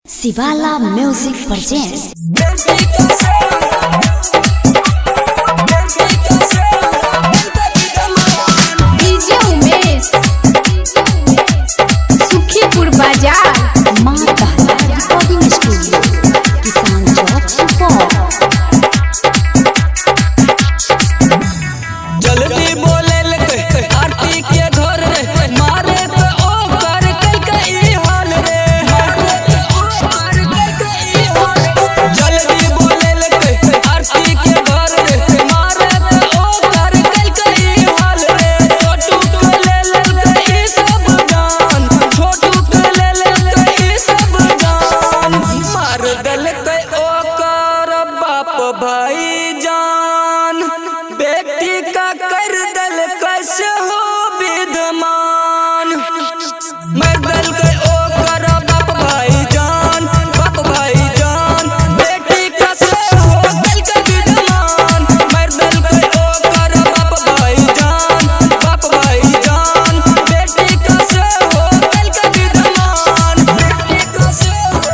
Sivala Music presents DJ Umesh, Sukhipur बाजार। माँ दहला रिकॉर्डिंग स्टूडियो, किसान चौक, सुपौल। जल्दी बोले लगे आरती के घर रे, मारे तो ओ कर कल के ई हाल रे, मारे तो ओ कर कल के ई हाल रे। जल्दी बोले लगे आरती के घर रे, मारे तो ओ कर कल के ई हाल रे। छोटू के ले ललके ई सब जान, छोटू के ले ललके ई सब जान, मार देलके ओ कर बाप भाई जान, बेटी का कर दल कैसे हो विद्यमान। मर दल के ओ कर बाप भाई जान, बाप भाई जान, बेटी का से हो दल के विद्यमान। मर दल के ओ कर बाप भाई जान, बाप भाई जान, बेटी का से हो दल के विद्यमान। बेटी का से हो,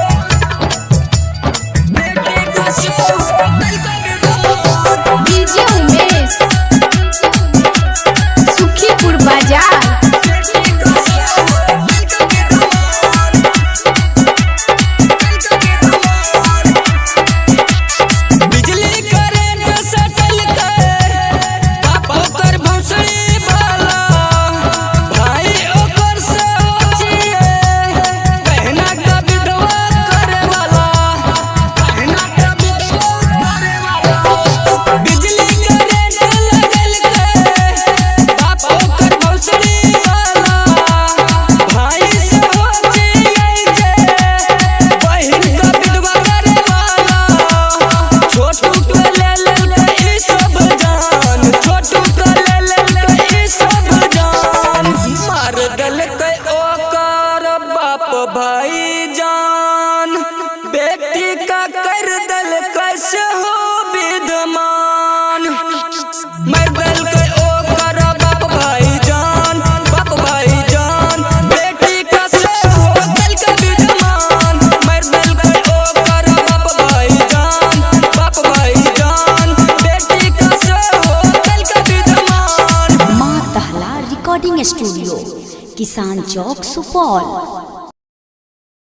बेटी का से हो दल के विद्यमान। डीजे उमेश, सुखीपुर बाजार। बिजली करेंट सटल के बाप ओकर भोसड़ी वाला, भाई ओकर से होचिए बहना का विधवा करे वाला, बहना का विधवा करे वाला। बिजली करेंट लगल के बाप ओकर भोसड़ी वाला, भाई से होचिए जे बहन का विधवा करे वाला। छोटू के ले ललके ई सब जान, छोटू के ले ललके ई सब जान, मार देलके ओकर बाप भाई जान, बेटी का कर दल कैसे हो विद्यमान। मर देलके ओकर बाप भाई जान, बाप भाई जान, बेटी का से हो दल के विद्यमान। मर देलके ओकर बाप भाई जान, बाप भाई जान, बेटी का से हो दल के विद्यमान। माँ दहला रिकॉर्डिंग स्टूडियो, किसान चौक, सुपौल।